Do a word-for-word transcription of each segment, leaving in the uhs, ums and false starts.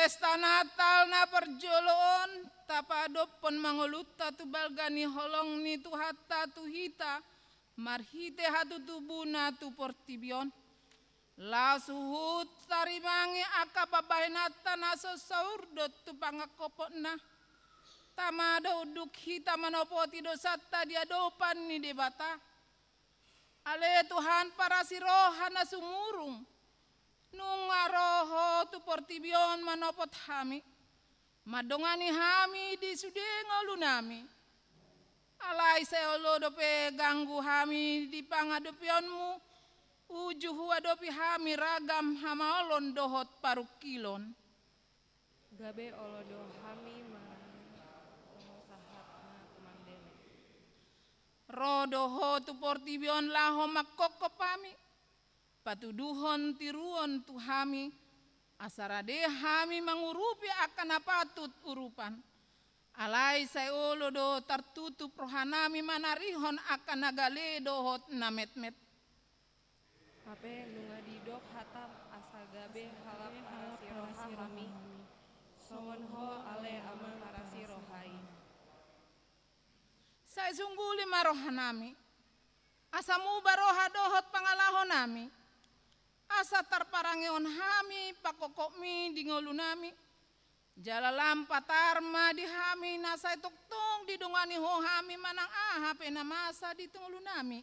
pesta Natal na parjolo on, tapadophon ma ngolunta tu balga ni holong ni Tuhanta tu hita, marhite hatutubuna tu portibi on. Laos huhut tarimangi angka pambahenanta na so saurdot tu panganhophonna. Tama do unduk hita manopoti dosanta di adopan ni Debata. Ale Tuhan parasi roha na sumurung, nunga ro Ho tu portibi on manopot hami, mandongani hami di sude ngolunami. Alai sai olo dope ganggu hami di pangadopionmu, uju huadopi hami ragam hamaolon dohot parungkilon. Gabe olo do hami manang olo sahat na tumandele. Ro do Ho tu portibi on laho manghophop hami, patuduhon tiruon tu hami, asa rade hami mangurupi angka na patut urupan. Alai sai olo do tartutup rohanami manarihon angka na gale dohot na metmet. Hape nunga didok hatam asa gabe halak parasi roha hami, songon Ho ale Amang parasi roha i. Sai sungguli ma rohanami, asa muba roha dohot pangalahonami, asa tarparangehon hami panghophopmi di ngolunami, jala lam patar ma di hami na sai tongtong didongani Ho hami manang aha pe na masa di ngolunami.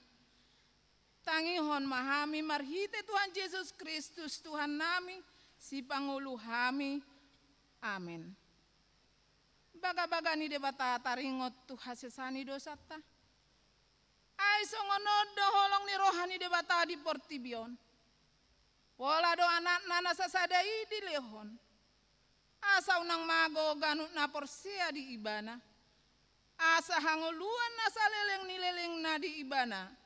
Tangihon ma hami marhite Tuhan Jesus Kristus Tuhannami, Sipangolu hami. Amen. Bagabaga ni Debata taringot tu hasesaan ni dosanta. Ai songon on do holong ni roha ni Debata di portibi on. Pola do Anakna na sasada i dilehon, asa unang mago ganup na porsea di Ibana, asa hangoluan na saleleng ni lelengna di Ibana.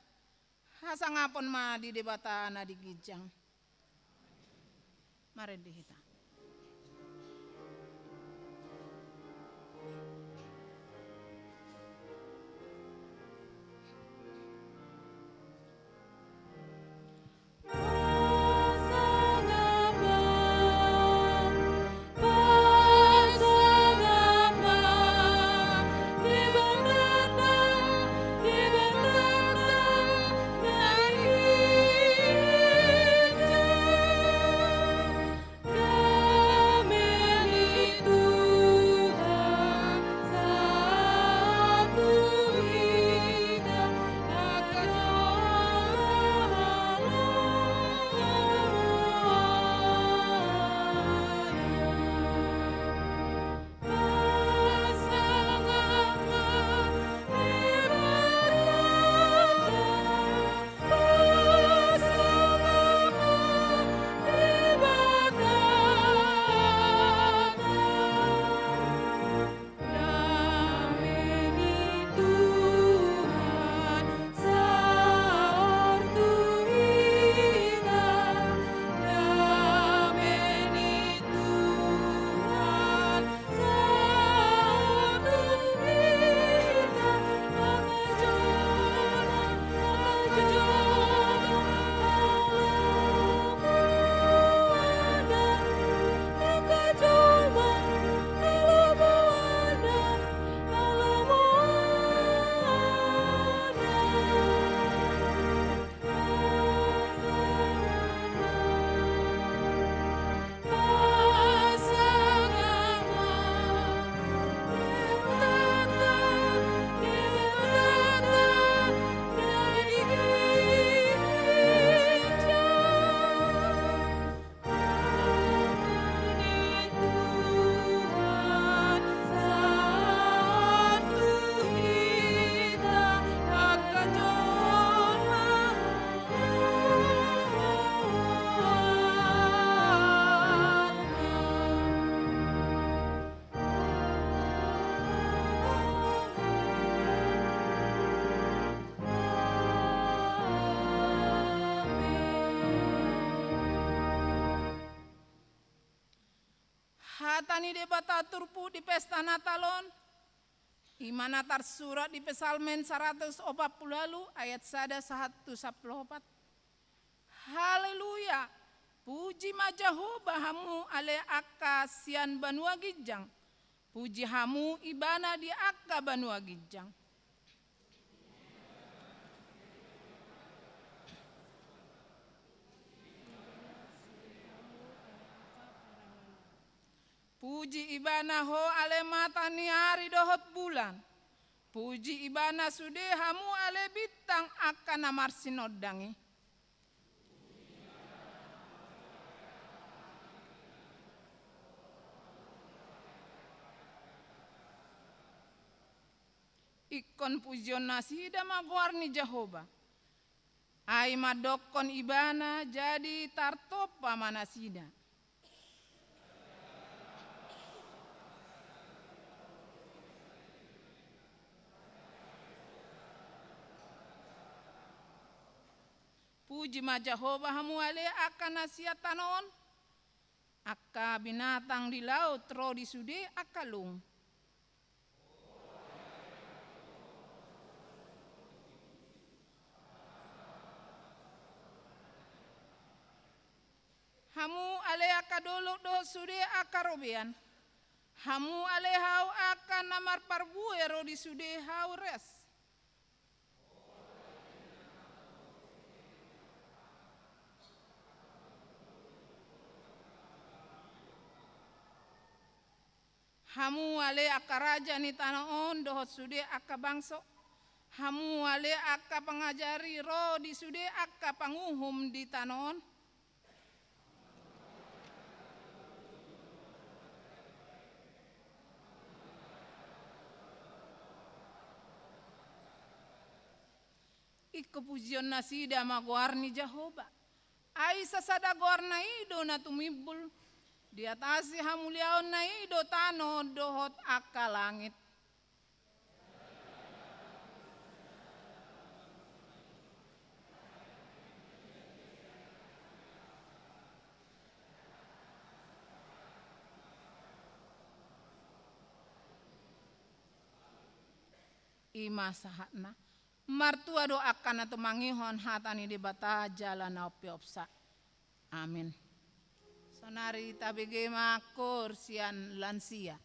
Hasangapon ma di Debata na di ginjang. Marende hita. Hata ni Debata turpuk di pesta Natal on, i ma na tarsurat di Psalmen saratus opat pulu ualu ayat sada sahat tu sampulu opat. Haleluya! Puji ma Jahowa hamu ale angka sian banua ginjang. Puji hamu Ibana di angka banua ginjang. Puji Ibana ho ale mata ni ari dohot bulan. Puji Ibana sude hamu ale bintang angka na marsinondang i. Ingkon pujionnasida ma goar ni Jahowa. Ai mandokkon Ibana jadi tartompa ma nasida. Puji ma Jahowa hamu ale angka na sian tano on, angka binatang di laut ro di sude angka lung. Hamu ale angka dolok dohot sude angka robean. Hamu ale hau angka na marparbue ro di sude hau reas. Hamu ale angka raja ni tano on dohot sude angka bangso. Hamu ale angka pangajari ro di sude angka panguhum di tano on. Ingkon pujionnasida ma goar ni Jahowa. Ai sasada goarna i do na tumimbul. Diatasi hamuliaonna i do tano dohot angka langit. I ma sahatna. Martua do angka na tumangihon hata ni Debata jala na umpeopsa. Amin. Sonari tabege ma koor sian lansia.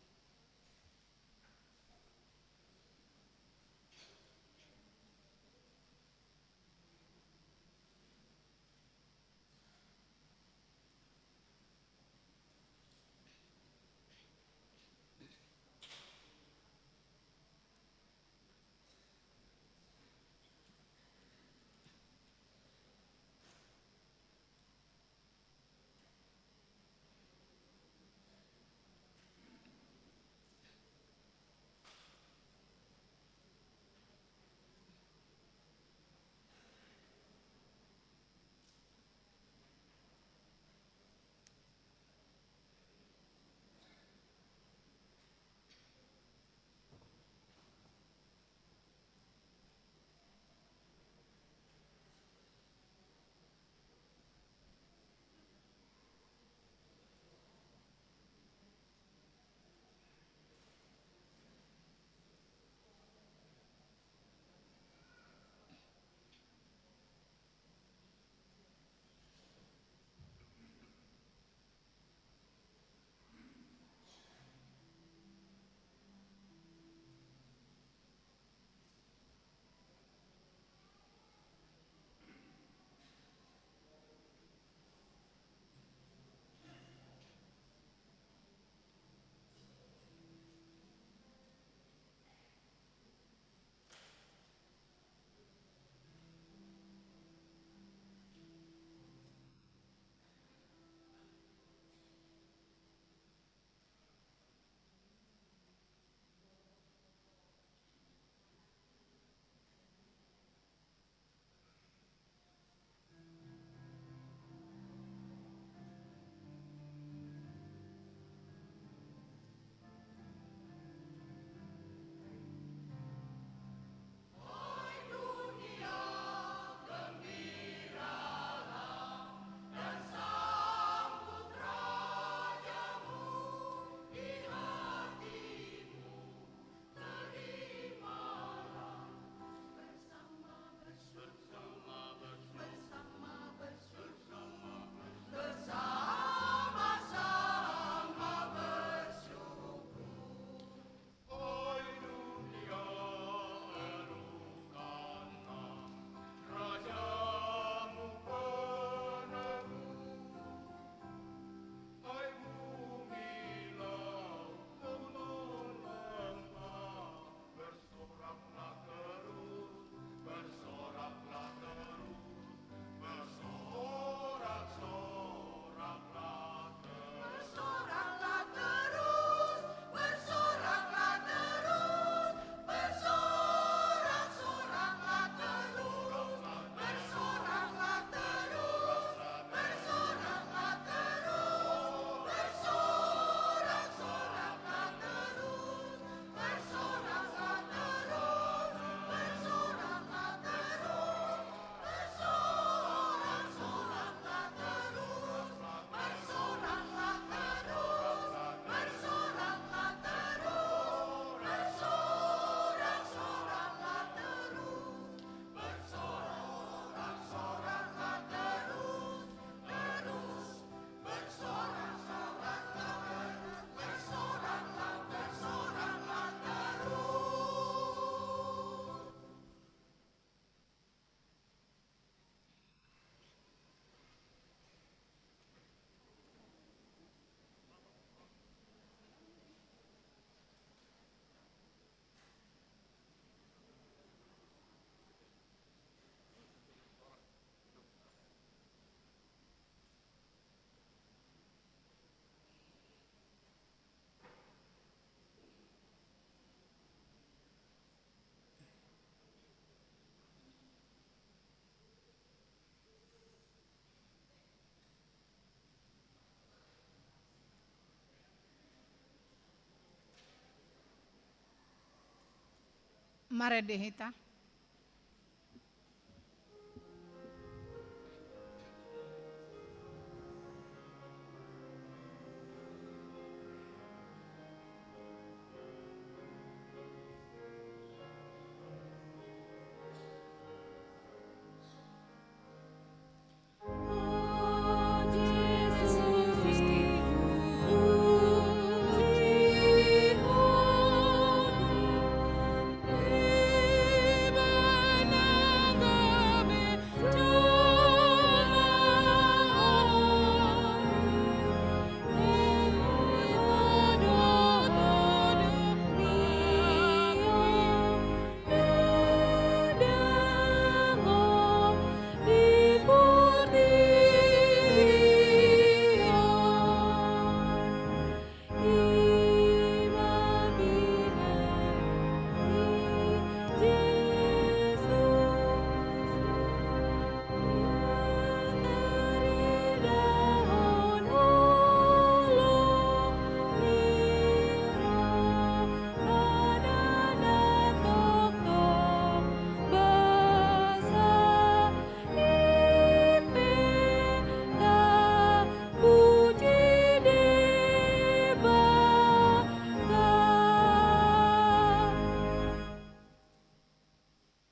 Marende hita.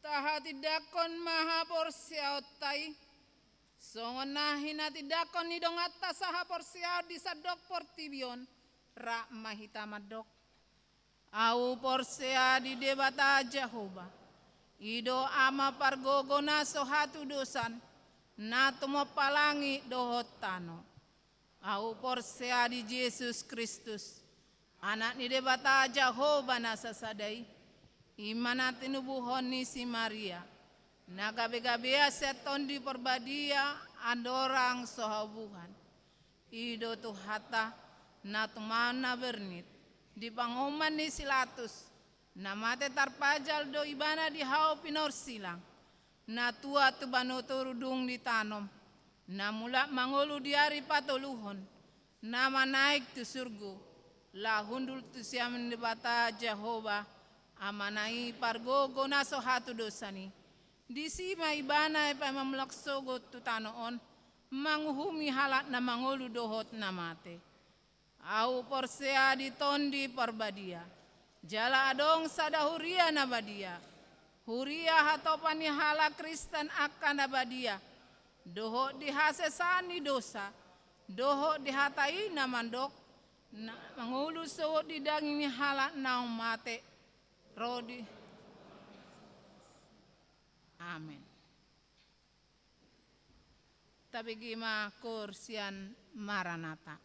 Tahatindangkon ma haporseaonta i, songon na hinatindangkon ni donganta sahaporseaon di sandok portibi on, rap ma hita mandok. Ahu porsea di Debata Jahowa, i do Ama pargogo na so hatudosan, na tumompa langit dohot tano. Ahu porsea di Jesus Kristus, Anak ni Debata Jahowa na sasada i, i ma na tinubuhon ni si Maria, na gabegabean sian Tondi Parbadia, andorang so haubuhan. I do Tuhanta, na tumaon na bernit, di pangomoan ni si Latus, na mate tarpajal do ibana di hau pinorsilang, na tuat tu banua toru dung ditanom, na mulak mangolu di ari patoluhon, na manaek tu surgo, laho hundul tu siamun ni Debata Jahowa, Amana i pargogo na so hatudosan i. Disi ma ibana dipaima mulak sogot tu tano on, manguhumi halak na mangolu dohot na mate. Ahu porsea di Tondi Parbadia, jala adong sada huria na badia, huria hatopan ni halak Kristen angka na badia, dohot di hasesaan ni dosa, dohot di hata i na mandok, na mangolu sogot di daging ni halak naung mate, ro di. Amen. Tabege ma koor sian Maranata.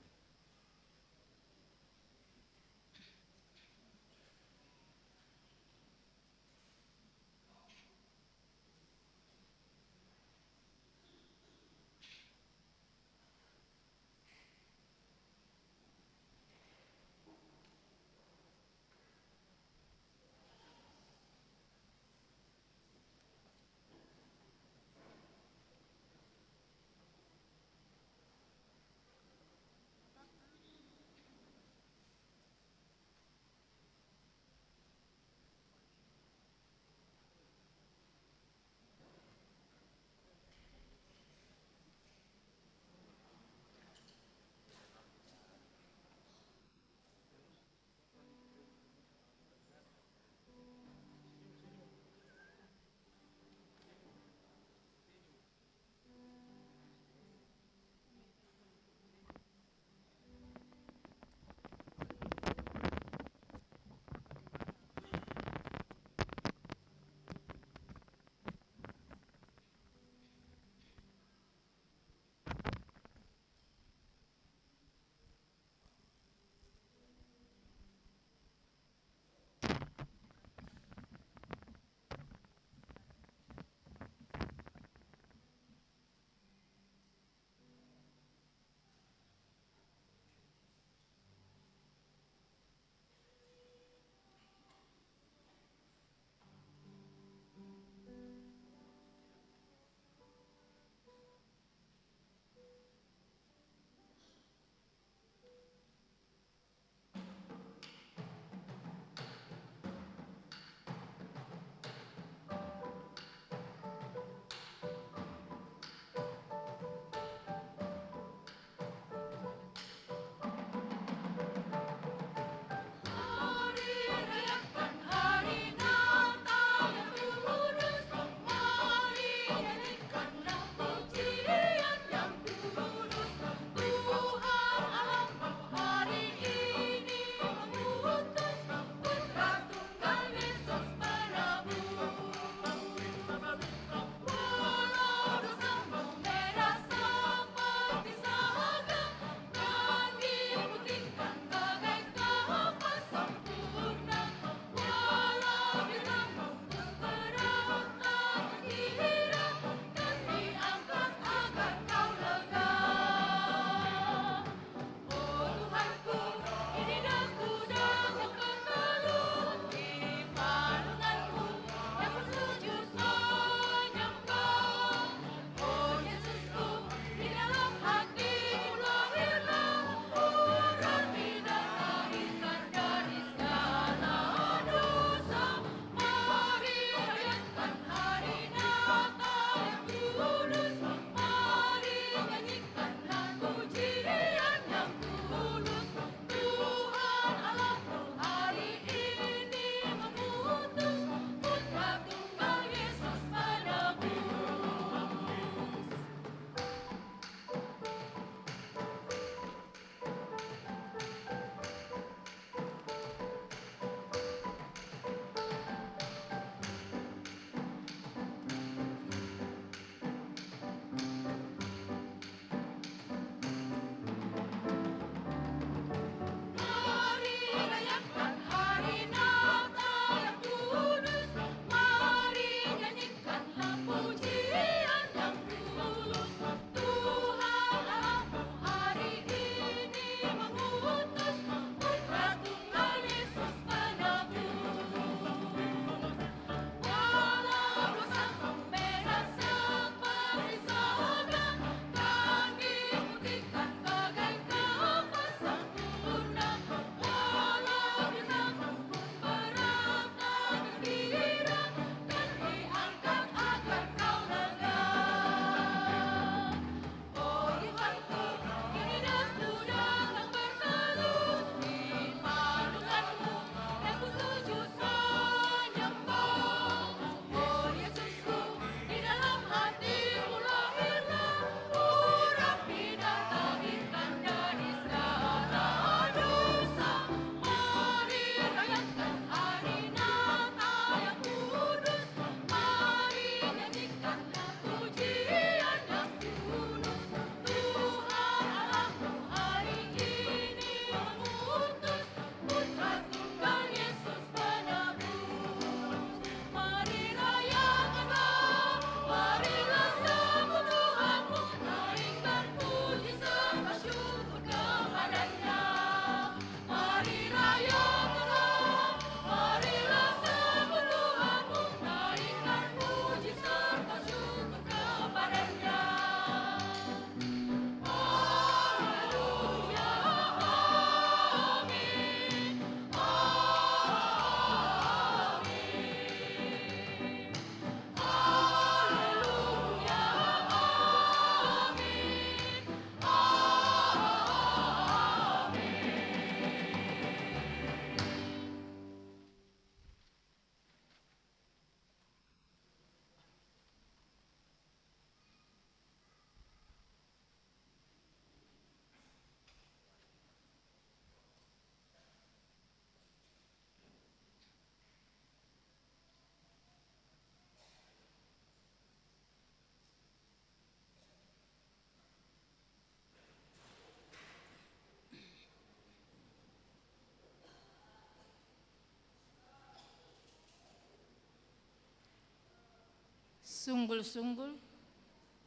Sunggul-sunggul.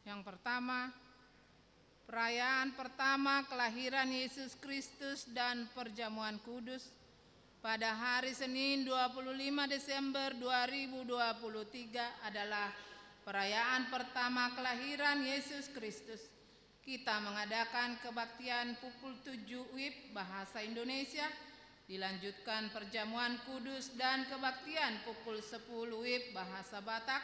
Yang pertama, perayaan pertama kelahiran Yesus Kristus dan perjamuan kudus pada hari Senin dua puluh lima Desember dua ribu dua puluh tiga adalah perayaan pertama kelahiran Yesus Kristus. Kita mengadakan kebaktian pukul tujuh wib bahasa Indonesia, dilanjutkan perjamuan kudus dan kebaktian pukul sepuluh wib bahasa Batak,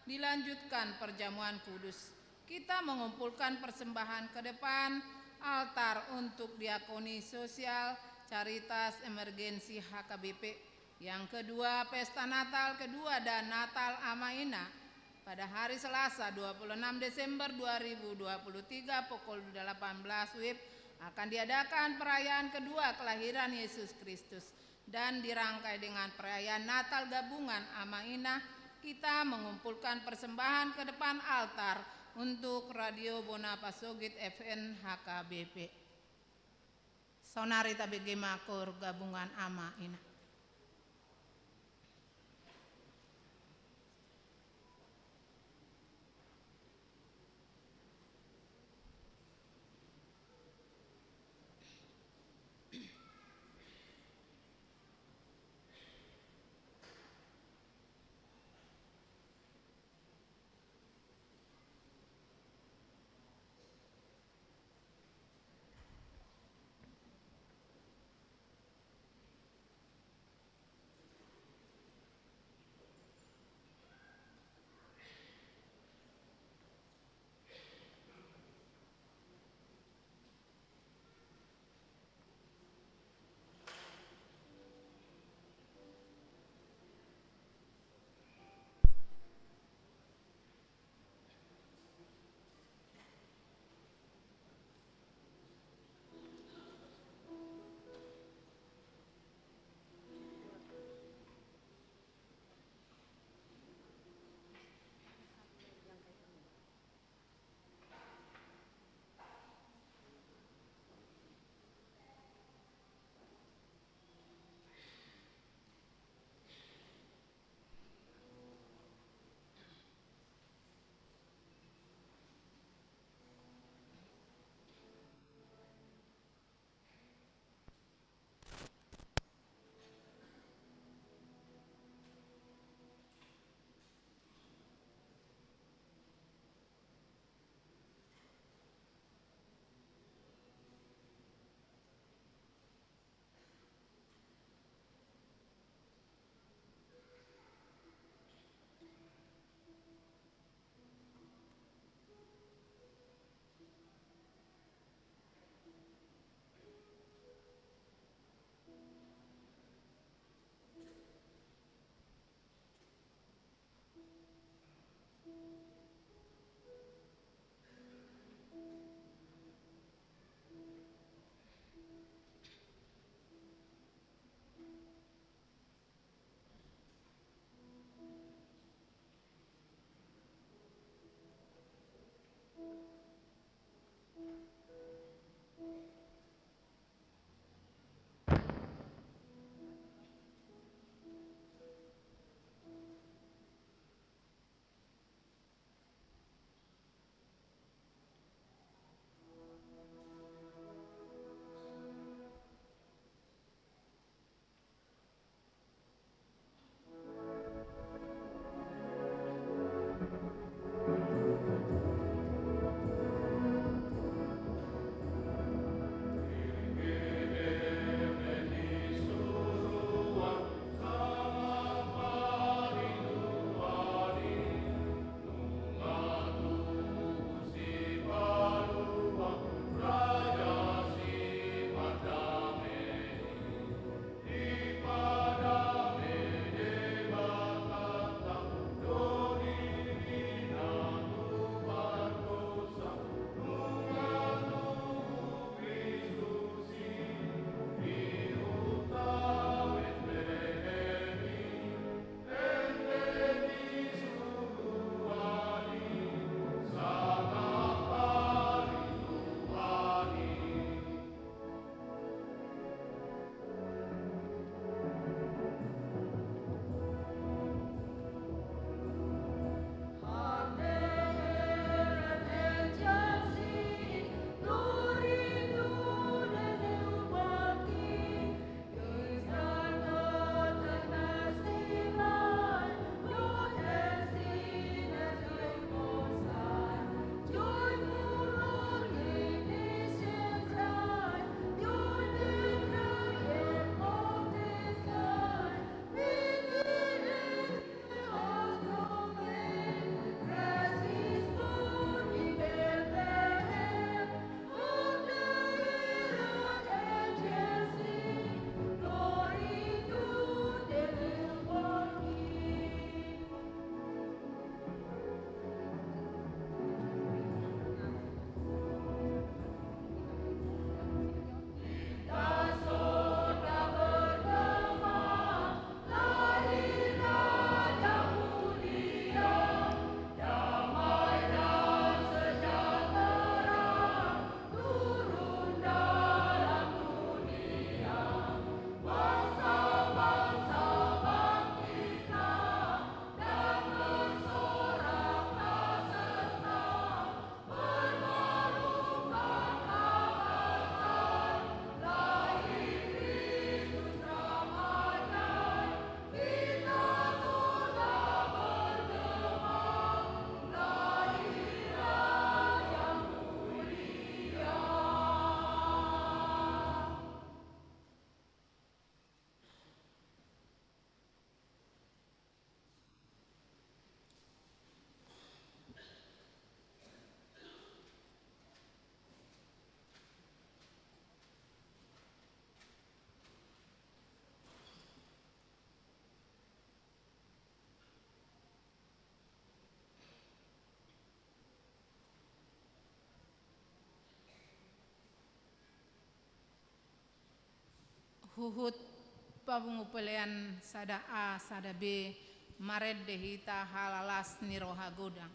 dilanjutkan perjamuan kudus. Kita mengumpulkan persembahan ke depan altar untuk diakoni sosial Caritas Emergensi H K B P. Yang kedua, pesta Natal kedua dan Natal Ama Ina. Pada hari Selasa, dua puluh enam Desember dua ribu dua puluh tiga, pukul delapan belas wib, akan diadakan perayaan kedua kelahiran Yesus Kristus dan dirangkai dengan perayaan Natal gabungan Ama Ina. Kita mengumpulkan persembahan ke depan altar untuk Radio Bona Pasogit F M H K B P. Saonari tabege ma koor gabungan Ama Ina. Huhut papungu pelean sada A, sada B, marende hita halalas ni roha godang.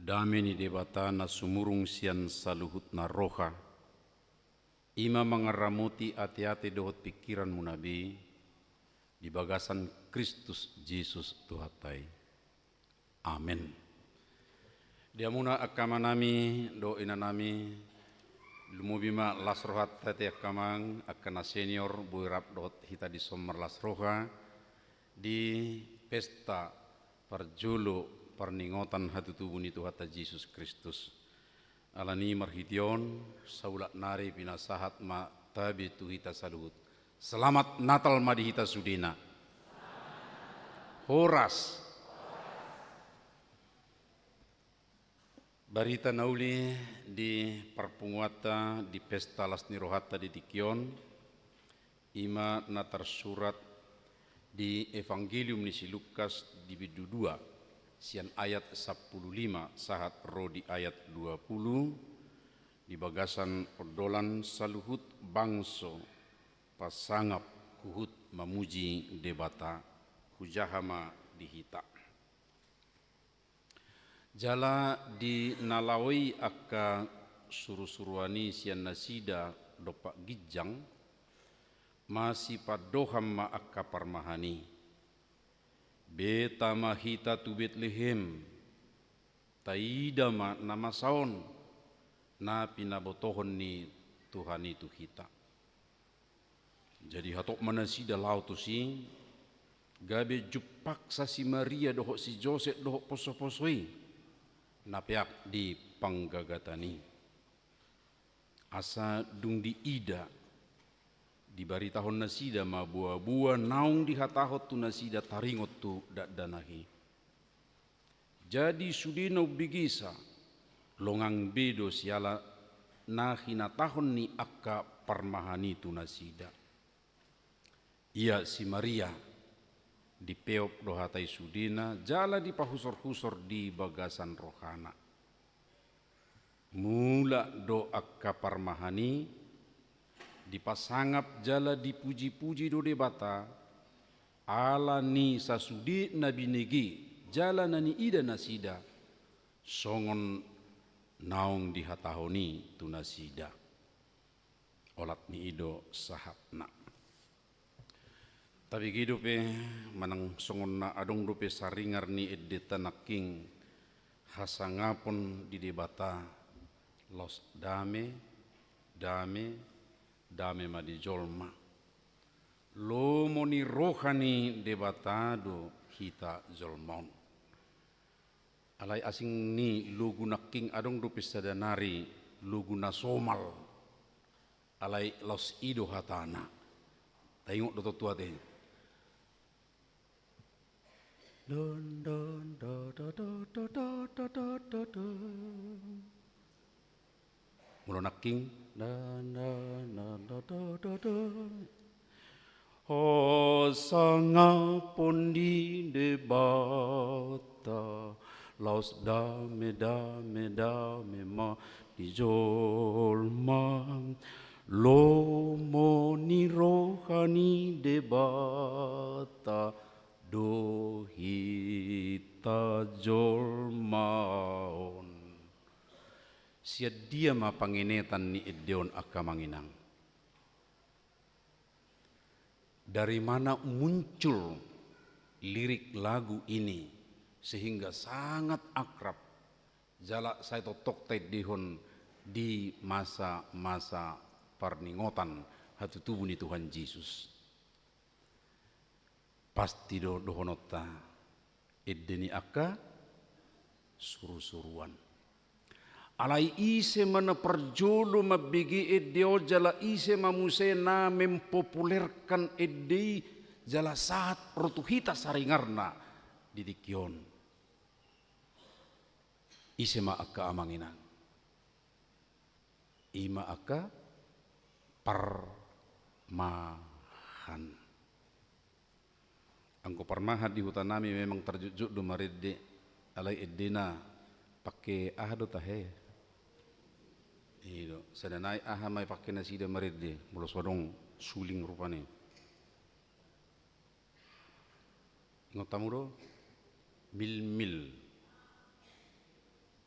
Dame ni Debata na sumurung sian saluhutna roha, i ma mangaramoti ateate dohot pingkiranmuna be di bagasan Kristus Jesus Tuhanta i. Amen. Di hamuna angka amanami dohot inanami, lumobi ma las rohanta di angka amang, angka na senior, boi rap dohot hita dison marlas roha di pesta parjolo parningotan hatutubu ni Tuhanta Jesus Kristus. Alani i marhite on, saulak nari pinasahat ma tabe tu hita saluhut. Selamat Natal ma di hita sudena. Horas. Barita na uli di parpunguanta di pesta las ni rohanta di tingki on, i ma na tarsurat di Evangelium ni si Lukas di bindu dua, sian ayat sampulu lima sahat ro di ayat dua pulu, di bagasan ondolan saluhut bangso pasangap huhut mamuji Debata, hujaha ma di hita. Jala di na laho i angka surusuruan i sian nasida dompak ginjang, masipandohan ma angka parmahan i: Beta ma hita tu Betlehem, taida ma na masa on, na pinabotohon ni Tuhan i tu hita. Jadi hatop ma nasida laho tusi, gabe jumpangsa si Maria dohot si Josep dohot posoposo i na peak di panggagatan i. Asa dung diida, dibaritahon nasida ma boaboa naung dihatahon tu nasida taringot tu dakdanak i. Jadi sude na umbegesa, longang be do siala na hinatahon ni angka parmahan i tu nasida. Ia si Maria, dipeop do hata i sudena, jala dipahusorhusor di bagasan rohana. Mulak do angka parmahan i, dipasangap jala dipujipuji do Debata, ala ni sasude na binege jala na niida nasida, songon naung dihatahon i tu nasida. Olat ni i do sahatna. Tabege dope manang songon na adong dope saringar ni endenta nangkin, hasangapon di Debata, laos dame, dame, dame ma di jolma. Lomo ni roha ni Debata do hita jolma on. Alai asing ni logu nangkin, adong dope sada nari logu na somal. Alai laos i do hatana. Taingot do tontu ate. Don, don, do, do. Molo nangkin. Na, na, na, na, do, do, do, do. Hasangapon di Debata, laos dame, dame, dame ma di jolma. Lomo ni roha ni Debata do hita jolma on. Sian dia ma pangenetan ni ende on, angka amang inang? Dari mana muncul lirik lagu ini sehingga sangat akrab, jala sai tongtong taendehon di masa-masa parningotan hatutubu ni Tuhan Jesus? Pasti do dohononta, ende ni angka surusuruan. Alai ise ma na parjolo mambege ende on jala ise ma muse na mempopulerkan ende i jala sahat ro tu hita saringarna di tingki on? Ise ma, angka amang inang? I ma angka parmahan. Anggo parmahan di hutanami memang tarjotjot do marende, alai endena pake aha do tahe? I do, sada nai aha ma ipake nasida marende, molo so adong suling rupani. Ingot hamu do? Milmil.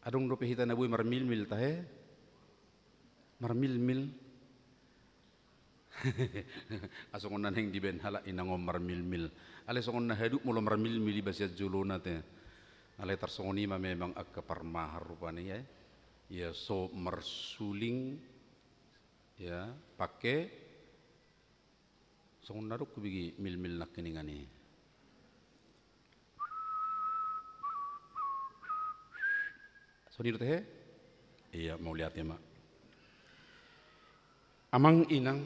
Adong dope hita na boi marmilmil tahe? Marmilmil. Asongon na naeng dibaen halak inang on marmilmil. Alai songon na hadup molo marmilmil iba sian jolona te. Alai tarsongon i ma memang angka parmahan rupani, ya. Ia so marsuling, ya, pake songon na dok bigi milmil nangkiningan i. Songon i do tahe? Ia, mauliate ma. Amang inang,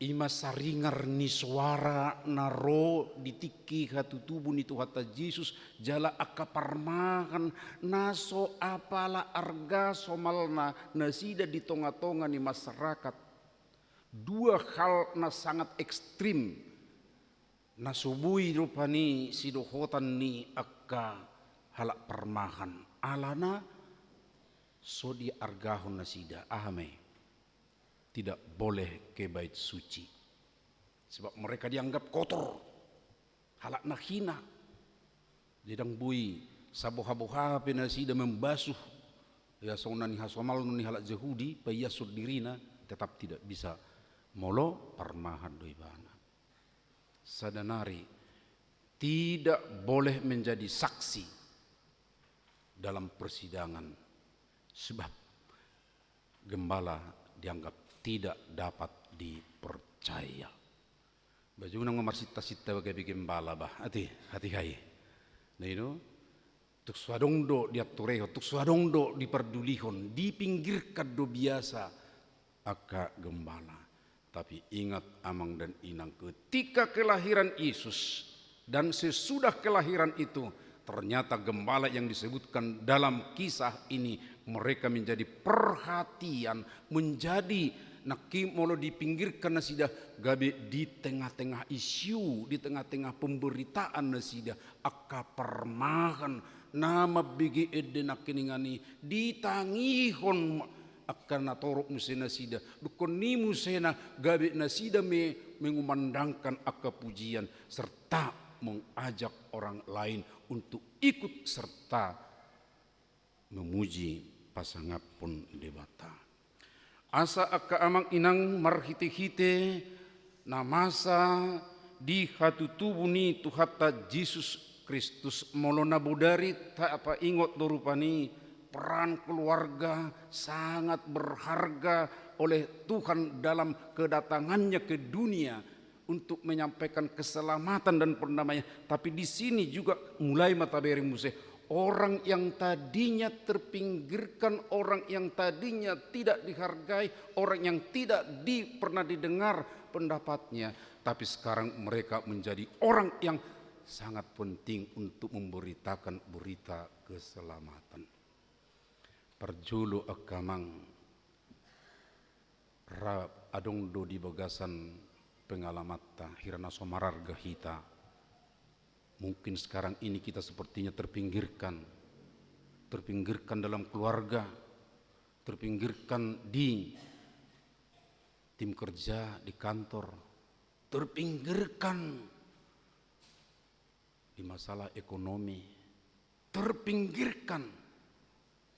i ma saringar ni soara na ro di tingki hatutubu ni Tuhanta Jesus, jala angka parmahan na so apala arga somalna nasida di tonga-tonga ni masyarakat. Dua hal na sangat ekstrim na so boi rupani sidohotan ni angka halak parmahan, alana so diargahon nasida, aha ma i? Tidak boleh ke bait suci. Sebab mereka dianggap kotor, halak na hina. Jadi ndang boi saboha-boha pe nasida mambasuh, ya, songon na nihasomalhon ni halak Jahudi, paiashon dirina, tetap tidak bisa, molo parmahan do ibana. Sada nari tidak boleh menjadi saksi dalam persidangan, sebab gembala dianggap tidak dapat dipercaya. Ba unang ma marsinta-sinta gabe gembala, bah, ate, hatiha i. Nah, i do, tung so adong do dianturehon, tung so adong do dipardulihon, dipinggirkan do biasa angka gembala. Tapi ingat, amang dan inang, ketika kelahiran Yesus dan sesudah kelahiran itu, ternyata gembala yang disebutkan dalam kisah ini, mereka menjadi perhatian, menjadi, nangkin molo dipinggirkan nasida, gabe di tengah-tengah isu, di tengah-tengah pemberitaan nasida, angka parmahan na mambege ende nangkiningan i, ditangihon angka na torop muse nasida, dungkon i muse na gabe nasida me mengumandangkan angka pujian serta mengajak orang lain untuk ikut serta memuji pasangaphon Debata. Asa angka amang inang, marhite-hite na masa di hatutubu ni Tuhanta Jesus Kristus, molo na bodari tapaingot do rupani, peran keluarga sangat berharga oleh Tuhan dalam kedatangannya ke dunia untuk menyampaikan keselamatan dan perdamaian. Tapi di sini juga mulai ma tabereng muse, orang yang tadinya terpinggirkan, orang yang tadinya tidak dihargai, orang yang tidak di-, pernah didengar pendapatnya, tapi sekarang mereka menjadi orang yang sangat penting untuk memberitakan berita keselamatan. Parjolo angka amang, ra adong do di bagasan pengalamanta, hira na so mararga hita. Mungkin sekarang ini kita sepertinya terpinggirkan, terpinggirkan dalam keluarga, terpinggirkan di tim kerja, di kantor, terpinggirkan di masalah ekonomi, terpinggirkan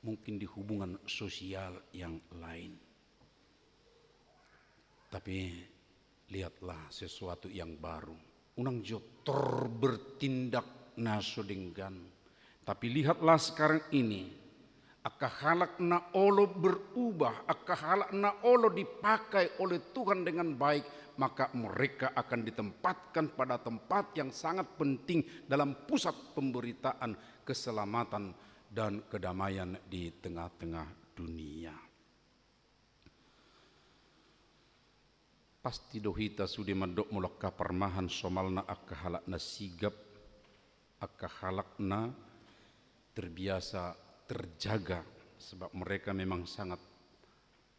mungkin di hubungan sosial yang lain. Tapi lihatlah sesuatu yang baru. Unang jo tor bertindak na so denggan. Tapi lihatlah sekarang ini, angka halak na olo berubah, angka halak na olo dipakai oleh Tuhan dengan baik, maka mereka akan ditempatkan pada tempat yang sangat penting dalam pusat pemberitaan keselamatan dan kedamaian di tengah-tengah dunia. Pasti do hita sude mandok molo angka parmahan somalna angka halak na sigap, angka halak na terbiasa terjaga, sebab mereka memang sangat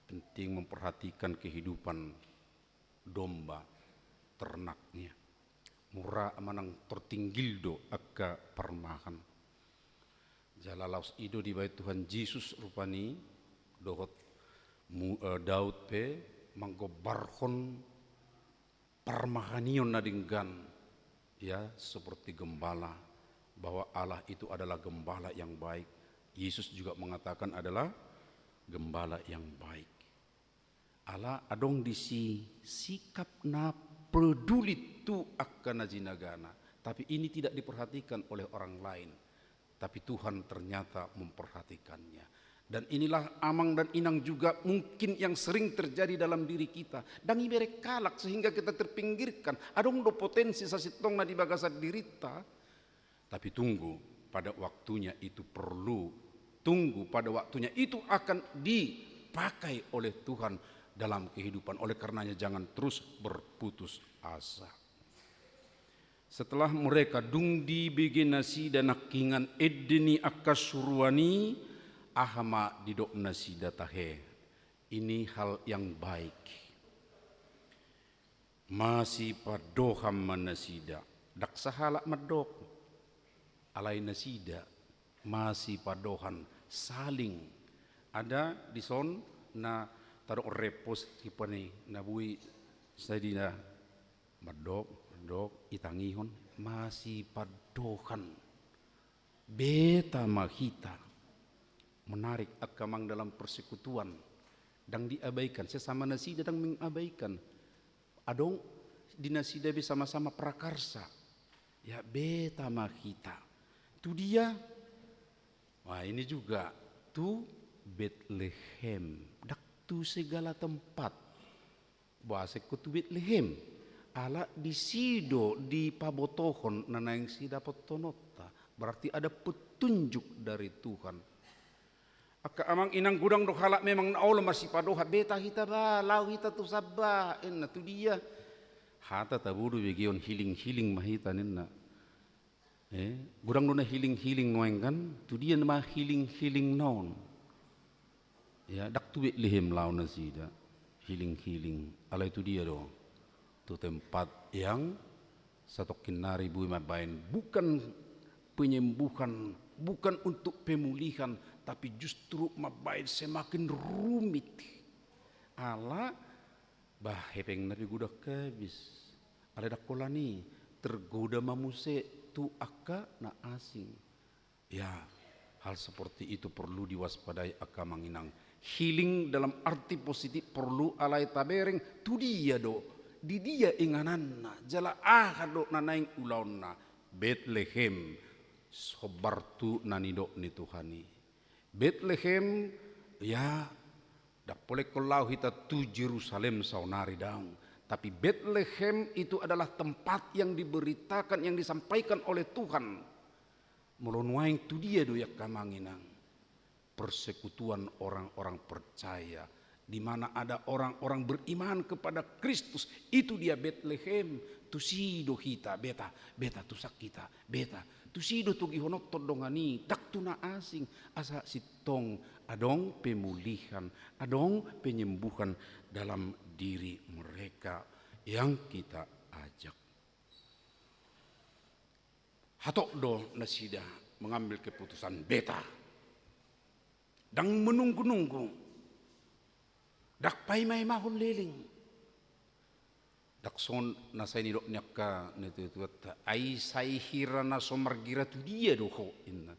penting memperhatikan kehidupan domba ternaknya. Mura manang tertinggil do angka parmahan. Jala laos i do dibaen Tuhan Jesus rupani, dohot mu-, eh, Daud pe manggombarhon parmahanion na denggan, ya, seperti gembala, bahwa Allah itu adalah gembala yang baik, Yesus juga mengatakan adalah gembala yang baik. Ala adong disi sikap na peduli tu angka na jinagana, tapi ini tidak diperhatikan oleh orang lain. Tapi Tuhan ternyata memperhatikannya. Dan inilah amang dan inang juga mungkin yang sering terjadi dalam diri kita. Ndang ibereng halak sehingga kita terpinggirkan. Adong do potensi sasintongna di bagasan dirita. Tapi tunggu, pada waktunya itu perlu. Tunggu, pada waktunya itu akan dipakai oleh Tuhan dalam kehidupan. Oleh karenanya jangan terus berputus asa. Setelah mereka, dung dibege nasida nangkiningan ende ni angka suruan i, aha ma didok nasida tahe? Ini hal yang baik. Masipandohan ma nasida. Ndang sahalak mandok. Alai nasida masipandohan, saling. Ada dison na tadok repost hipani na bui sadina mandok, mandok, itangihon, masipandohan. Beta ma hita. Menarik angka amang dalam persekutuan. Ndang diabaikan, sesama nasida ndang mengabaikan. Adong di nasida be sama-sama prakarsa. Ya, beta ma hita. Tu dia? Wah, ini juga tu Betlehem. Ndang tu segala tempat. Boasa ingkon tu Betlehem? Ala disi do dipabotohon na naeng sidapothononta. Berarti ada petunjuk dari Tuhan. Angka amang inang, godang do halak memang na olo masipandohan, beta hita ba, laho hita tu samba, ninna, tu dia? Hata tabo do begeon, healing-healing ma hita, ninna. Eh, godang do na healing-healing nuaeng kan, tu dia ma healing-healing na on? Ya, ndang tu Betlehem laho nasida healing-healing, alai tu dia do? Tu tempat yang satongkin nari boi mambaen, bukan penyembuhan, bukan untuk pemulihan, tapi justru mambaen semakin rumit. Ala, bah, hepengna pe godang habis. Alai ndang holan i, tergoda ma muse tu angka na asing. Ya, hal seperti itu perlu diwaspadai angka amang inang. Healing dalam arti positif perlu, alai tabereng tu dia do, di dia ingananna, jala aha do na naeng ulaonna. Betlehem, sombar tu na nidok ni Tuhan i. Betlehem, ya, ndang pola ingkon laho hita tu Jerusalem saonari, daong. Tapi Betlehem itu adalah tempat yang diberitakan, yang disampaikan oleh Tuhan. Molo nuaeng tu dia do i, angka amang inang? Persekutuan orang-orang percaya, di mana ada orang-orang beriman kepada Kristus, itu dia Betlehem. Tusi do hita, beta, beta tusak hita, beta. Tusi do togihononhon dongan i, ndang tu na asing, asa sintong adong pemulihan, adong penyembuhan dalam diri mereka yang kita ajak. Hatop do nasida mengambil keputusan, beta. Ndang menunggu-nunggu. Ndang paimaimahon leleng. Ndang songon na sai nidok ni angka natuatuanta, ai sai hira na so margira tu dia do ho, ninna.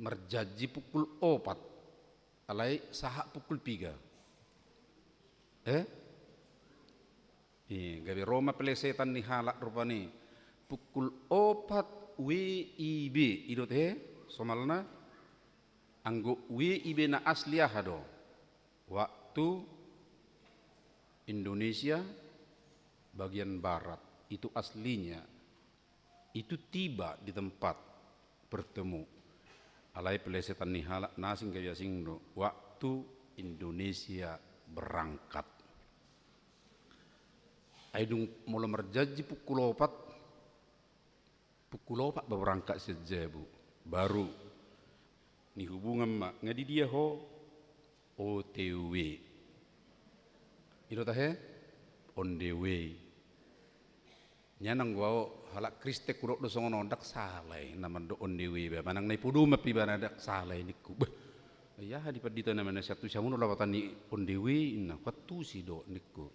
Marjanji pukul opat, alai sahat pukul piga. Eh? Ih, gabe ro ma pelesetan ni halak rupani. Pukul opat W I B, i do tahe somalna. Anggo W I B na asli aha do? Waktu Indonesia bagian barat, itu aslinya. Itu tiba di tempat bertemu. Alai pelesetan ni halak na asing, gabe asing do, waktu Indonesia berangkat. Ai dung molo marjanji pukul opat, pukul opat ba berangkat sian jabu, baru nihubungan ma, nga di dia ho? O T W. I do tahe? On the way. Nian anggo ahu halak Kristen hudok do songon on, ndang sala i na mandok on the way, ba manang na i podoman pe ibana, ndang sala i ningku. Bah, ai aha dipandita nama na sian tusi, hamu do lawatan ni on the way, ninna. Huantusi do ningku.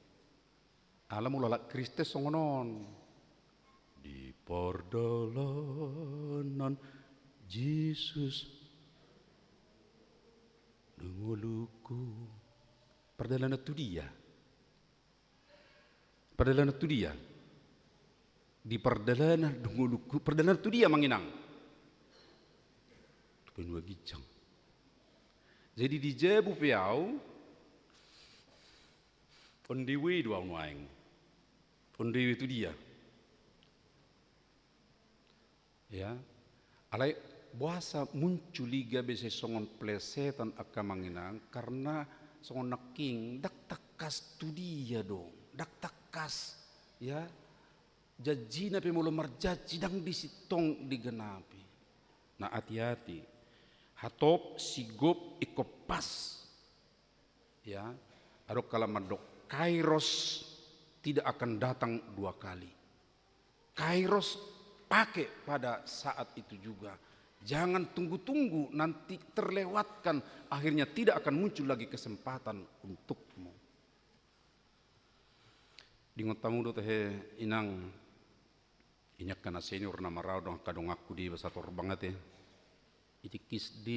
Ala molo halak Kristen songon on. Di pardalanan Jesus. Dung ngolungku. Pardalanan tu dia? Pardalanan tu dia? Di pardalanan dung ngolungku, pardalanan tu dia, Amang Inang? Tu banua ginjang. Jadi di jabu pe au, on the way do au nuaeng. On the way tu dia? Ya. Alai boasa muncul i gabe sai songon plesetan angka, Amang Inang, karna songon nangkin ndang tangkas tu dia do, ndang tangkas, ya. Janjina pe molo marjanji ndang disi tong digenapi. Nah, hati-hati. Hatop, sigop, ingkon pas. Ya, adong halak mandok, kairos tidak akan datang dua kali. Kairos pakai pada saat itu juga. Jangan tunggu-tunggu, nanti terlewatkan, akhirnya tidak akan muncul lagi kesempatan untukmu. Diingot hamu do tahe, Inang, i angka na senior na marau dohot angka donganku di basa torbang ate. Di tingki SD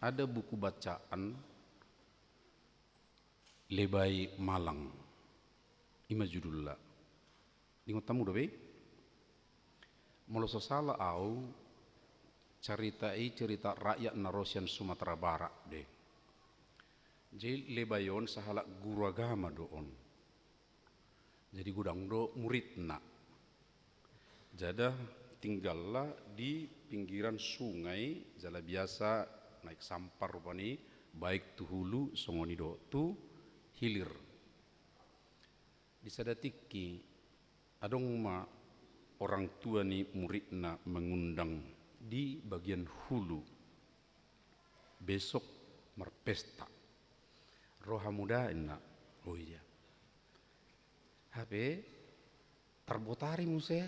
ada buku bacaan Lebai Malang. I ma judulna. Diingot hamu dope? Molo so sala au, cerita i cerita rakyat na ro sian Sumatera Barat do. Jadi Lebai on sahalak guru agama do on. Jadi godang do muridna. Jala tinggalna di pinggiran sungai, jala biasa naik sampar rupani, baik tu hulu songon i dohot tu hilir. Di sada tingki, adong ma orang tua ni muridna mengundang di bagian hulu. Besok marpesta. Ro hamu da, ninna. Ro i dia. Hape tarbotari muse,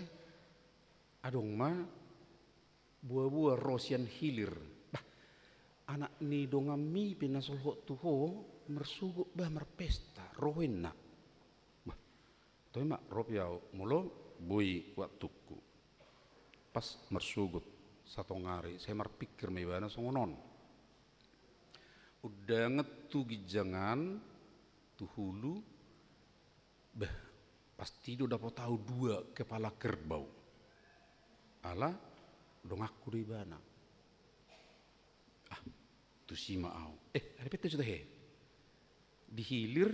adong ma boa-boa ro sian hilir. Bah, anak ni donganmi pe na solhot tu ho, marsogot bah marpesta, ro ho, ninna. Bah, toe ma, ro pe au, molo boi waktungku. Pas marsogot, satongari, sai marpingkir ma ibana songon on. Undangan tu ginjangan, tu hulu, bah, pasti do dapot au dua kepala kerbau. Ala donganku do ibana. Ah, tusi ma au. Eh, ada pette sudah he. Di hilir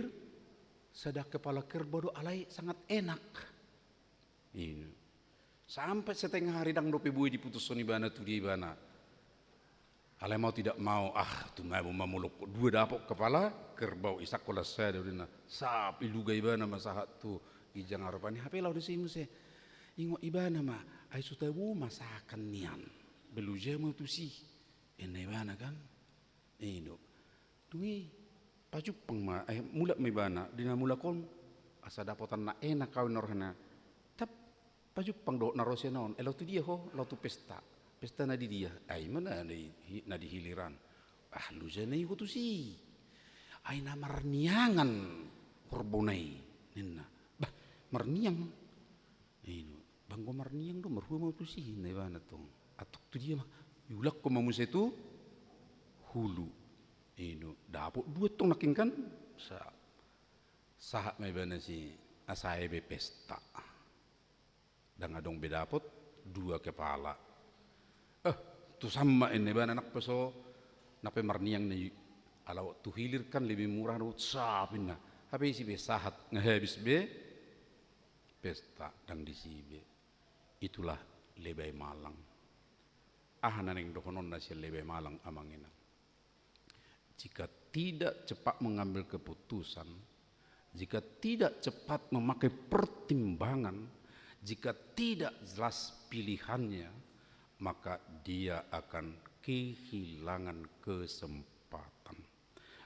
sada kepala kerbau do alai sangat enak. Ino. Sampe setengah hari ndang dope boi diputushon ibana tu dia ibana. Alai mau tidak mau, ah, tumabo ma molo dua dapot kepala kerbau, isangkon las sada ninna. Sap, iluga ibana ma sahat tu ginjang, rupani hape laho disi muse. Ingot ibana ma, ai so tabo masakan nian. Beluja ma tusi. Ninna ibana kan. Ino. Dung i pajumpang ma, eh, mulak ma ibana, di na mulak on, asa dapotan na enak au ninna rohana. Tap, pajumpang dohot na ro sian on, eh, laho tu dia ho, laho tu pesta. Pesta na di dia, ai ma na di, na di hiliran. Ah, luja na i ho tusi. Ai na marniangan horbona i, ninna. Bah, marniang. Ino, banggo marniang do, marhua ma au tusi, ninna ibana tong. Antong tu dia ma, iulakhon ma muse tu hulu. Ino, dapot dua tong nangkin kan? Sa-, sahat ma ibana si, asa ebe pesta. Ndang adong be dapot dua kepala. Eh, tu sama ninna ibana, nang pe so, nang pe marniang na i, ala tu hilir kan lebih murah do, sap ninna. Hape isi be sahat, nga habis be. Pesta ndang disi be. Itulah Lebai Malang. Aha na naeng dohononna sian Lebai Malang, Amang Inang? Jika tidak cepat mengambil keputusan, jika tidak cepat memakai pertimbangan, jika tidak jelas pilihannya, maka dia akan kehilangan kesempatan.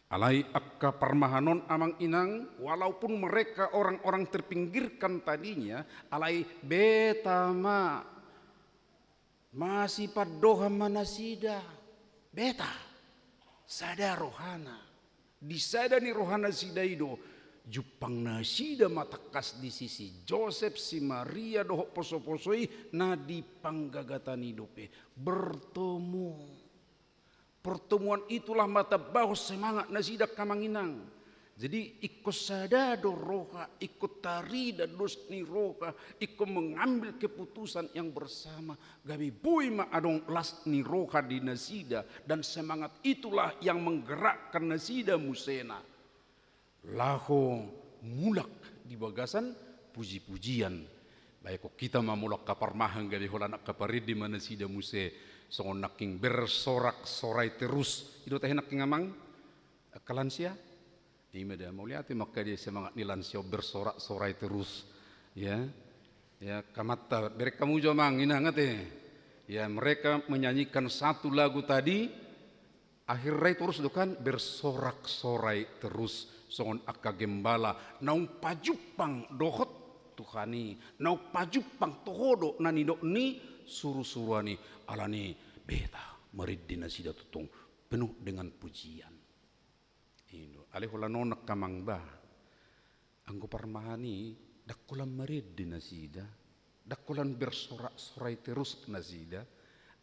Alai angka parmahan on, Amang Inang, walaupun mereka orang-orang terpinggirkan tadinya, alai beta ma masipandohan ma nasida. Beta, sada rohana. Di sada ni rohanasida i do, jumpang nasida ma tangkas disi si Josep, si Maria dohot poso-poso i na di panggagatan i dope. Bertemu. Pertemuan itulah ma tambahon semangat nasida angka amang inang. Jadi ingkon sada do roha, ingkon tarida dos ni roha, ingkon mengambil keputusan yang bersama. Gabe boi ma adong las ni roha di nasida, dan semangat itulah yang menggerakkan nasida muse na laho mulak di bagasan puji-pujian. Baik, hita ma molo angka parmahan gabe holan angka parende ma nasida muse songon nangkin bersorak-sorai terus. I do tahe nangkin amang, angka lansia. Ima da, mauliate ma angka dia semangat ni lansia bersorak-sorai terus. Ya. Ya, angka amanta, bereng hamu jo amang inang ate. Ya, mereka menyanyikan satu lagu tadi, akhirna i torus do kan, bersorak-sorai terus songon angka gembala naung pajumpang dohot Tuhan i, naung pajumpang toho do na nidok ni surusuruan i. Alani beta marende nasida tongtong penuh dengan pujian. I do. Alai holan on angka amang ba, anggo parmahan i ndang holan marende nasida, ndang holan bersorak-sorai terus nasida,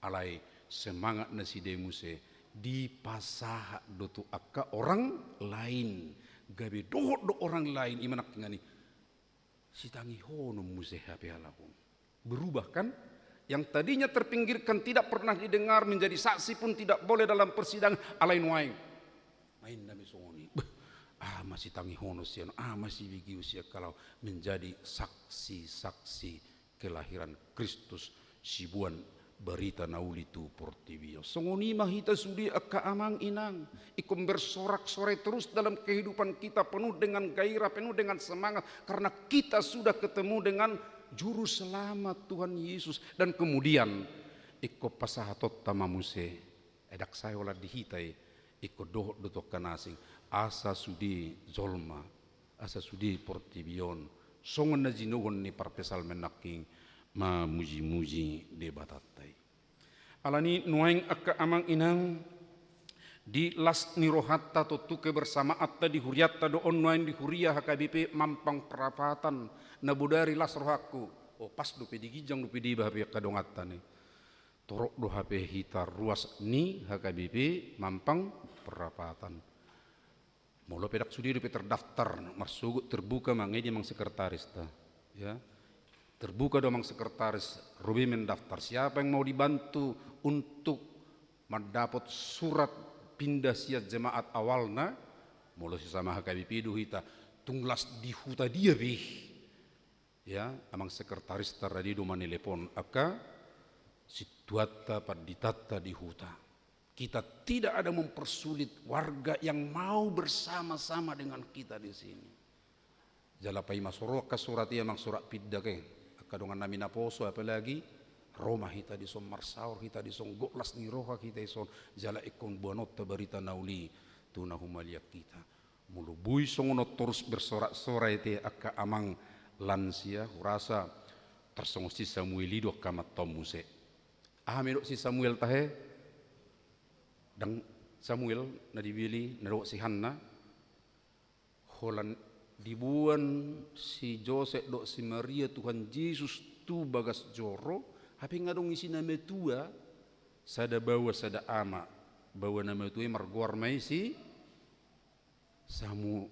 alai semangat nasida i muse dipasahat do tu angka orang lain, gabe dohot do orang lain, ima nangkin i sitangihonon muse hape halak on. Berubah kan? Yang tadinya terpinggirkan, tidak pernah didengar, menjadi saksi pun tidak boleh dalam persidangan, alai nuaeng main nami songon i. Beh, aha ma sitangihonon sian, aha ma sibegeon sian halak on, menjadi saksi-saksi kelahiran Kristus, siboan barita na uli tu portibi on. Songon i ma hita sude angka amang inang, ingkon bersorak-sorai terus dalam kehidupan kita, penuh dengan gairah, penuh dengan semangat, karena kita sudah ketemu dengan Juru Selamat Tuhan Yesus. Dan kemudian ingkon pasahatonta ma muse, ndang sae holan di hita i, ingkon dohot do tu angka na asing, asa sude jolma, asa sude portibi on, songon na jinouhon ni parpsalmen nangkin, mamuji-muji Debatanta i. Alani nuaeng angka amang inang, di las ni rohanta tontu kebersamaanta di hurianta do on nuaeng di huria H K B P Mampang Perapatan, na bodari las rohangku. O, pas dope di ginjang dope deba hape angka donganta ni. Torop do hape hita ruas ni H K B P Mampang Perapatan. Molo pe ndang sude dope terdaftar, marsogot terbuka ma, nga i di amang sekretarista. Ya. Terbuka do amang sekretaris, ro be mendaftar. Siapa yang mau dibantu untuk mandapot surat pindah sian jemaat awalna, molo sesama H K B P do hita, tung las di huta dia be. Ya, amang sekretarista rade do manelepon angka sintuanta panditanta di huta. Kita tidak ada mempersulit warga yang mau bersama-sama dengan kita di sini. Jala paima so ro angka surat i amang, surat pindah i, angka dongan nami na poso apalagi, ro ma hita dison, marsaor hita dison, gok las ni roha hita dison, jala ingkon boanonta barita na uli tu na humaliang hita. Molo boi songon on torus bersorak-sorai ate angka amang lansia, hurasa tarsongon si Samuel i do angka amanta on muse. Aha ma didok si Samuel tahe? Ndang Samuel na dibeli, na dohot si Hanna. Holan diboan si Josep dohot si Maria Tuhan Jesus tu bagas joro, hape nga adong isi na matua, sada baoa sada ama. Baoa na matua i margoar ma i si Samu-,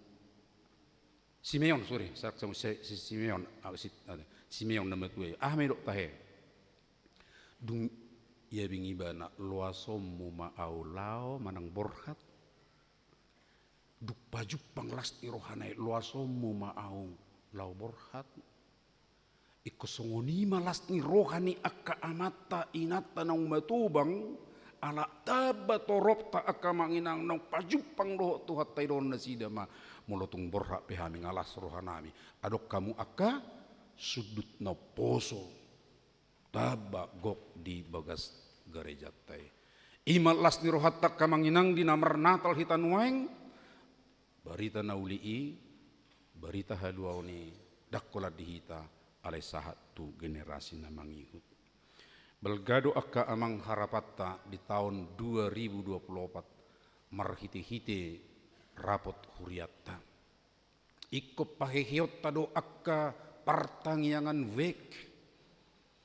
Simeon, sorry, sa-, Samu-, si, si Simeon, ah, si, ah, Simeon na matua i. Aha ma didok tahe? Dung iabing ibana, loasonmu ma ahu laho manang borhat. Dung pajumpang las ni rohana i, loasonmu ma ahu laho borhat. Ingkon songon i ma las ni roha ni angka amanta inanta naung matobang, ala tamba toropta angka amang inang naung pajumpang dohot Tuhanta, idaon nasida ma, molo tung borhat pe hami nga las rohanami. Adong hamu angka sundut na umposo, tamba gok di bagas garejanta i. I ma las ni rohanta angka amang inang di na marnatal hita nuaeng, barita na uli i, barita haluaon i, ndang holan di hita, alai sahat tu generasi na mangihut. Balga do angka amang harapanta di taon dua ribu dua puluh opat, marhite-hite rapot hurianta. Ingkon paheheonta do angka partangiangan wijk.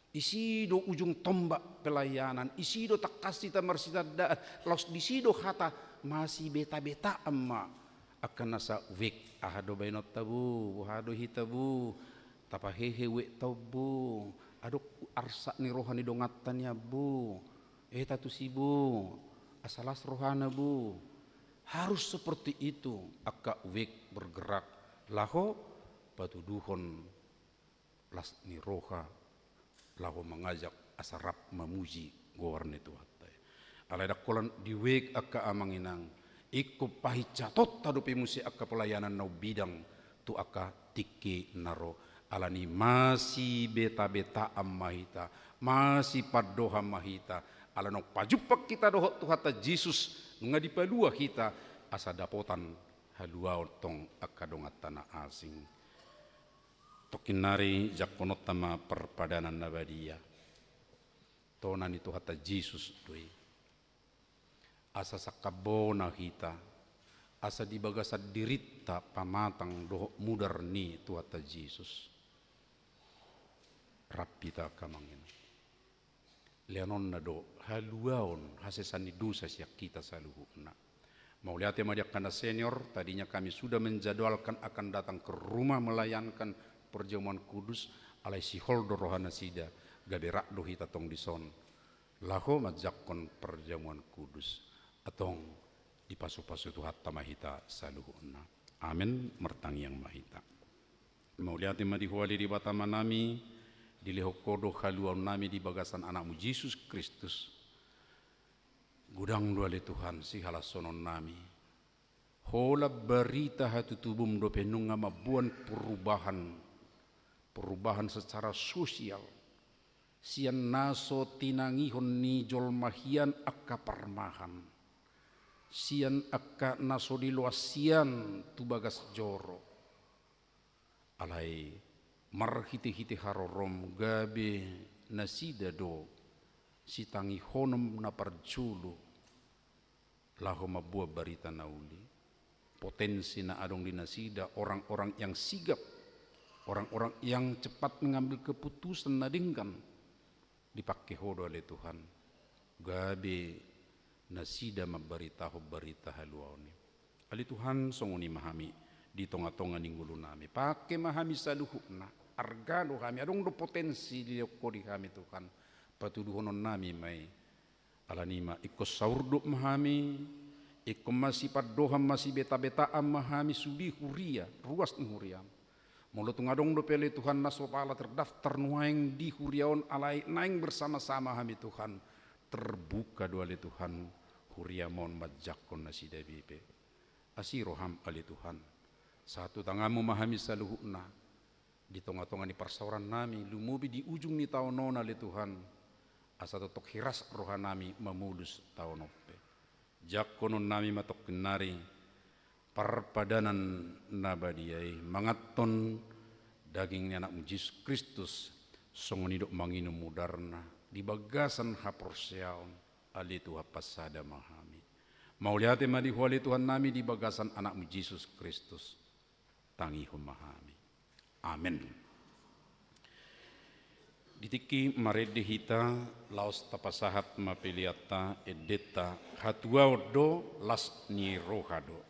Isi do ujung tombak pelayanan, isi do tangkas hita marsitandaan, laos disi do hata masibeta-betaan ma angka na sa uek. Aha do baenonta, Bu? Boha do hita, Bu? Tapahehe uekta on, Bu. Adong arsak ni roha ni donganta nian, Bu. Eta tusi, Bu, asa las rohana, Bu. Harus seperti itu angka uek bergerak laho patuduhon las ni roha, laho mangajak asa rap mamuji goar ni Tuhanta i. Alai ndang holan di uek angka amang inang, ingkon pahinsatonta dope muse angka pelayanan na umbidang tu angka tingki na ro. Alani masibeta-betaan ma hita, masipandohan ma hita, ala naung pajumpang hita dohot Tuhanta Jesus, nunga dipalua hita, asa dapotan haluaon tong angka donganta na asing. Tongkin nari jangkononta ma parpadanan na badia. Tona ni Tuhanta Jesus do i. Asa sangkap bona hita, asa di bagasan dirinta pamatang dohot mudar ni Tuhanta Jesus. Rap hita angka amang inang. Leanonna do haluaon hasesaan ni dosa sian hita saluhutna. Mauliate ma di angka na senior, tadinya kami sudah menjadwalkan akan datang ke rumah melayankan perjamuan kudus, alai sihol do roha nasida, gabe rap do hita tong dison laho manjangkon perjamuan kudus. Antong dipasupasu Tuhanta ma hita saluhutna. Amen. Martangiang ma hita. Mauliate ma di Ho ale Debata Amanami, dilehon Ho do haluaonnami di bagasan Anakmu Jesus Kristus. Godang do ale Tuhan sihalashononnami. Holan barita hatutubum dope nunga mamboan perubahan, perubahan secara sosial. Sian na so tinangihon ni jolma hian angka parmahan, sian angka na so diloas hian tu bagas joro. Alai marhite-hite harorom gabe nasida do sitangihonom na parjolo, laho mamboan barita na uli. Potensi na adong di nasida, orang-orang yang sigap, orang-orang yang cepat mengambil keputusan na denggan, dipangke Ho do ale Tuhan, gabe nasida mambaritahon barita haluaon i. Ale Tuhan, songon i ma hami di tonga-tonga ni ngolunami. Pangke ma hami saluhutna, arga do hami, adong do potensi dilehon Ho di hami Tuhan, patuduhononnami ma i. Alani i ma ingkon saurdot ma hami, ingkon masipandohan, masibeta-betaan ma hami sude huria, ruas ni huriam. Molo tung adong dope ale Tuhan na so pala terdaftar nuaeng di huria on, alai naeng bersama-sama hami Tuhan, terbuka do ale Tuhan huriam on manjangkon nasida be. Asi roham ale Tuhan, sahat tu tanganmu ma hami saluhutna, di tonga-tonga ni parsaorannami, lumobi di ujung ni taon on ale Tuhan, asa tongtong hiras rohanami mamolus taon on pe. Jangkononnami ma tongkin nari parpadanan na badia i, manganhon daging ni Anakmu Jesus Kristus, songon i dohot manginum mudarna di bagasan haporseaon, ale Tuhan, pasada ma hami. Mauliate ma di Ho ale Tuhannami di bagasan Anakmu Jesus Kristus. Tangihon ma hami. Amen. Di tingki marende hita, laos tapasahat ma peleanta, endenta, hatuaon do, las ni roha do.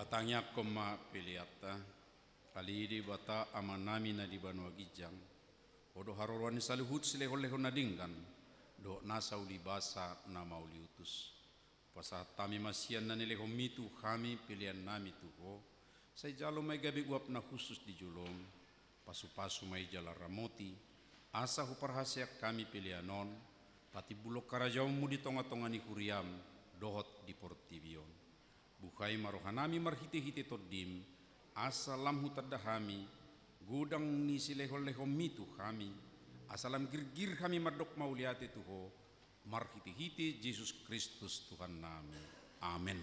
Tangiangkon ma peleanta. Ale Debata Amanami na di banua ginjang, Ho do haroroan ni saluhut silehonlehon na denggan dohot nasa ulibasa na mauliutus. Pasahat hami ma sian na nilehonMi tu hami peleannami tu Ho. Sai jalo ma i gabe uap na hushus di jolom. Pasupasu ma i jala ramoti, asa huparhaseang hami pelean on patimbulhon harajaonMu di tongatonga ni huriaM dohot di portibi on. Buhai ma rohanami marhitehite TondiM, asa lam hutanda hami godang ni silehonlehonMi tu hami, asa lam girgir hami mandok mauliate tu Ho, marhitehite Jesus Kristus Tuhannami. Amen.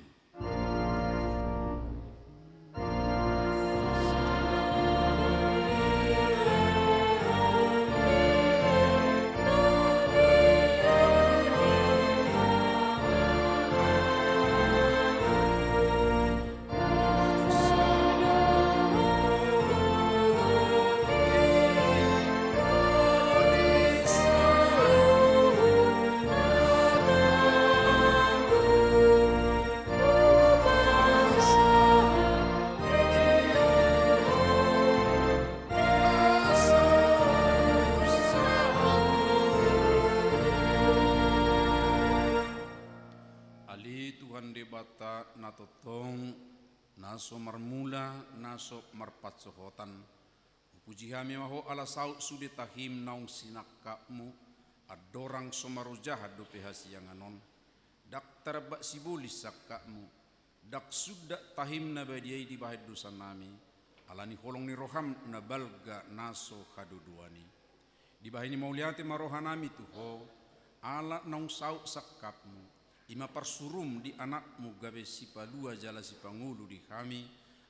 Ale Tuhan Debata na tongtong, na so marmula, na so marpansohotan, hupuji hami ma Ho ala saut sude tahim naung sinangkapMu, andorang so marojahan dope hasiangan on. Ndang taramba sibolis sangkapMu, ndang sundat tahim na badia i dibahen dosanami, ala ni holong ni rohaM na balga na so hadodoan i. Dibahen i mauliate ma rohanami tu Ho, ala naung saut sangkapMu, i ma parsuruM di AnakMu gabe sipalua jala sipangolu di hami,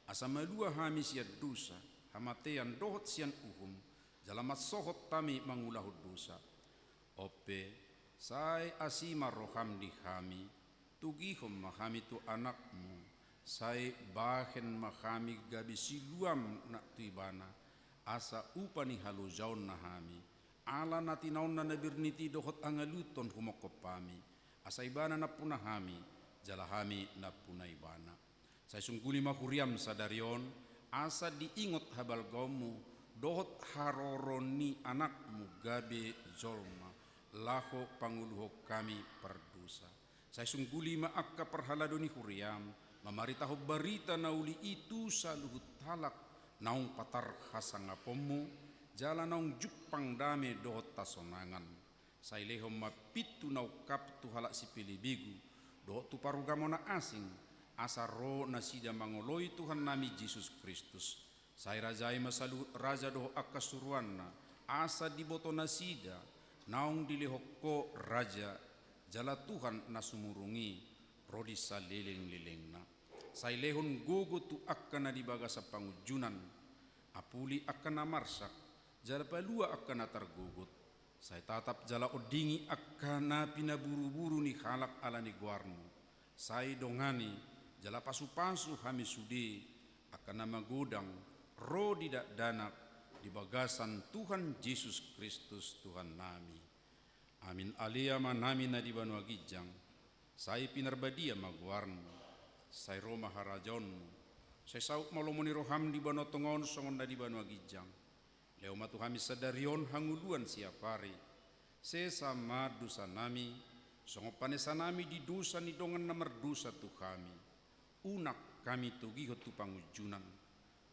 asa malua hami sian dosa, hamatean dohot sian uhum, jala mansohot hami mangulahon dosa. On pe, sai asi ma rohaM di hami, togihon ma hami tu AnakMu, sai bahen ma hami gabe siluaM na tu Ibana, asa upa ni halojaonna hami, ala na tinaonna na bernit i dohot angaliuthon humongkop hami, asa Ibana nampuna hami, jala hami nampuna Ibana. Sai sungguli ma huriaM sadari on, asa diingot habalgaonMu dohot haroro ni AnakMu gabe jolma, laho pangoluhon hami pardosa. Sai sungguli ma angka parhalado ni huriaM, mamaritahon barita na uli i tu saluhut halak naung patar hasangaponMu, jala naung jumpang dame dohot hasonangan. Sai lehon ma pintu na ungkap tu halak sipelebegu, dohot tu parugamo na asing, asa ro nasida mangoloi Tuhannami Jesus Kristus. Sai rajai ma saluhut raja dohot angka suruanna, asa diboto nasida, naung dilehon Ho raja, jala Tuhan na sumurung i, ro di salelenglelengna. Sai lehon gogo tu angka na di bagasan pangunjunan, apuli angka na marsak, jala palua angka na targogot. Sai tatap jala ondingi angka na pinaburuburu ni halak ala ni goarMu. Sai dongani jala pasupasu hami sude, angka na magodang, ro di dakdanak, di bagasan Tuhan Jesus Kristus Tuhannami. Amin. Ale Amanami na di banua ginjang, sai pinarbadia ma goarMu, sai ro ma harajaonMu, sai saut ma lomo ni rohaM di banua tonga on songon na di banua ginjang. Lehon ma tu hami sadari on hangoluan siapari. Sesa ma dosanami, songon panesanami di dosa ni dongan na mardosa tu hami. Unang hami togihon tu pangunjunan.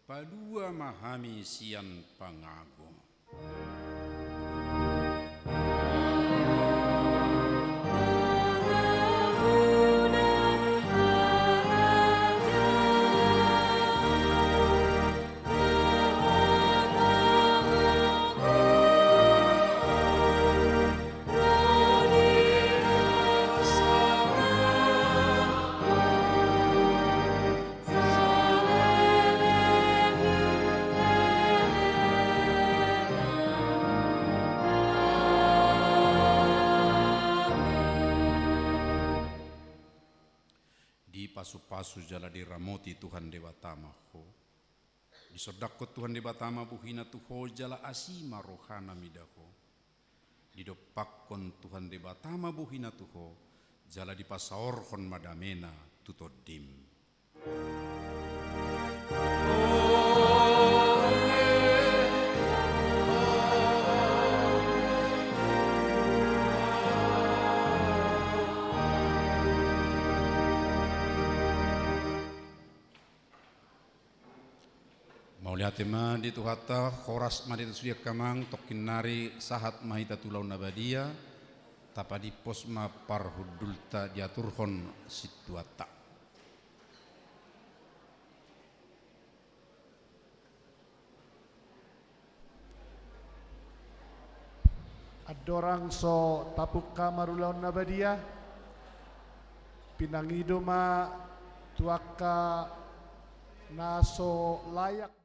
Palua ma hami sian pangago. Dipasupasu jala diramoti Tuhan Debata ma ho. Disondangkon Tuhan Debata ma bohina tu ho jala asi ma rohana mida ho. Didompakkon Tuhan Debata ma bohina tu ho, jala dipasaorhon ma damena tu tondim. Mauliate ma di Tuhanta, horas ma di hita sude angka amang, tongkin nari sahat ma hita tu ulaon na badia, tapadimpos ma parhundulta diaturhon situanta. Andorang so tapungka marulaon na badia, pinangido ma tu angka na so layak.